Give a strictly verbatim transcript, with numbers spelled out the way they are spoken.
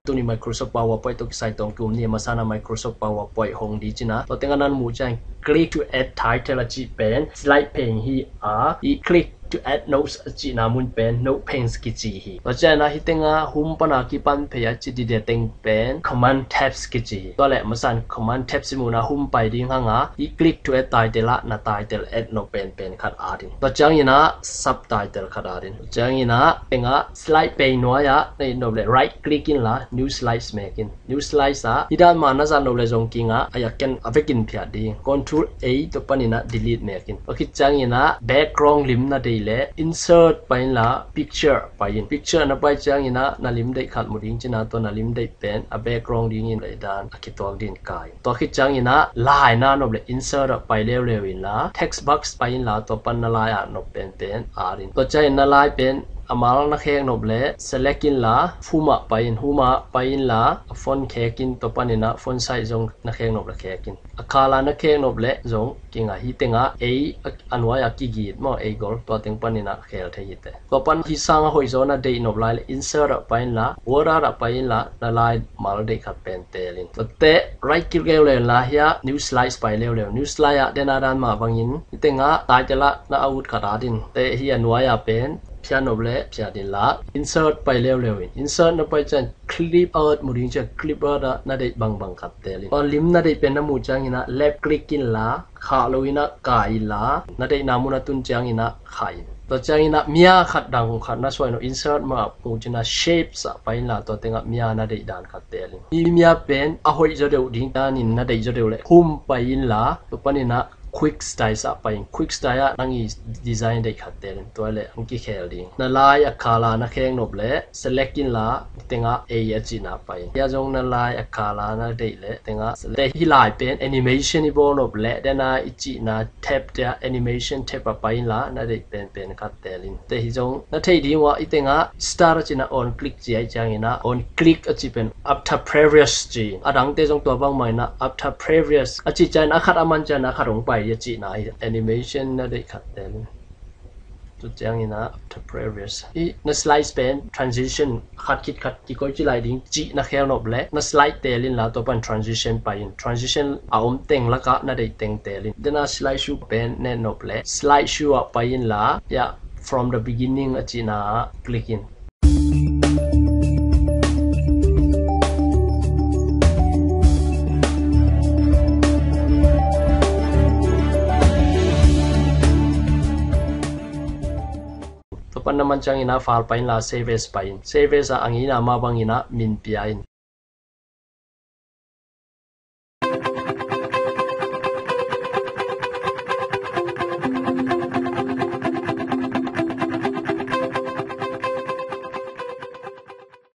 Tuni Microsoft PowerPoint tawh kisai tawng ki-um ni, masa-in ah Microsoft PowerPoint hong ding ci-in ah, tua teng ah na muh ciang click to add title a cih pen slide pane hi a, i click to add notes a cihna mun pen note panes kici hi. Tua ciangin ah hih teng ah home pan a kipan phei a ci dide teng pen command tabs kici hi. Tua leh masa-in command tabs i muhna home pai ding hang a, i click to add title ah na title add nop penpen khat at in. Tua ciangin ah subtitle khat at in. Tua ciangin ah teng ah slide pane nuai ah na it nop leh right click inla new slides mek in. New slides ah hih dan mah na zat nop leh zong kingah a, ken a vekin phiat ding. Control A tua panin ah delete mek in. Tua khit ciangin ah background lim na deih leh insert pai inla picture pai in. Picture na pai ciangin ah na lim deih khat mu ding ci-in ah tua na lim deih pen a background dingin deih dan a kituak dingin kai. Tua khit ciangin ah lai na nop leh insert ah pai leuleu inla text box pai inla tua pan na lai at nop penpen at in. Tua ciangin na lai pen a mal na khek nop leh select inla home ah pai in. Home ah pai inla a font khek in, tua panin ah font size zong na khek nop leh khek in. A color na khek nop leh zong kingah, hih teng ah ei a nuai ah kigit maw, ei gol, tua teng panin ah khel thei hi teh. Tua pan hih sang a hoih zaw na deih nop lai leh insert ah pai inla border ah pai inla na lai mal deih khat pen tel in. Tua teh right click leuleu inla hih ah new slides pai leuleu. New slide ah den a dan mah bangin hih teng ah title ah na a ut khat at in. Teh hih a nuai ah pen phiat nop leh phiat inla insert pai leuleu in. Insert na pai ciang clip art mu ding ci-a, clip art ah na deih bangbang khat tel in. Tua lim na deih pen na muh ciangin ah left click inla khah lo in ah kai inla na deihna mun a tun ciangin ah khah in. Tua ciangin ah mia khat dang khat na suai nop, insert mah mu ci-in ah shapes ah pai inla tua teng ah mia na deih dan khat tel in. Hih mia pen a hoih zaw deuh ding danin na deih zaw deuh leh home pai inla tua panin ah quick styles ah pai in. Quick style ah nang i design deih khat tel in, tua leh hong kikhel ding. Na lai a color na khek nop leh select inla teng ah ei a cihna pai in. Hih ah zong na lai a color na deih leh teng ah select. Hih lai pen animation i bawl nop leh den a i cihna tab te ah animation tab ah pai inla na deih penpen khat tel in. Teh hih zong na theih ding uh ah hih teng ah start a cihna on click ci ahih ciangin ah on click a cih pen after previous ci in. A dangte zong tua bangmah in ah after previous a cih ciangin a khat a man ciangin a khat hong pai a cihna hi. Animation na deih khat tel in. Tua ciangin ah after previous hih na slides pen transition khat khit khat kikoih ci lai ding cih na khel nop leh na slide tel inla tua pan transition pai in. Transition a om teng lakah na deih teng tel in. Den a slide show pen na et nop leh slide show ah pai inla hih ah from the beginning a cihna ah click in. Tua pan na man ciangin ah file pai inla save as pai in. Save as ah a ngeina mah bangin ah min pia in.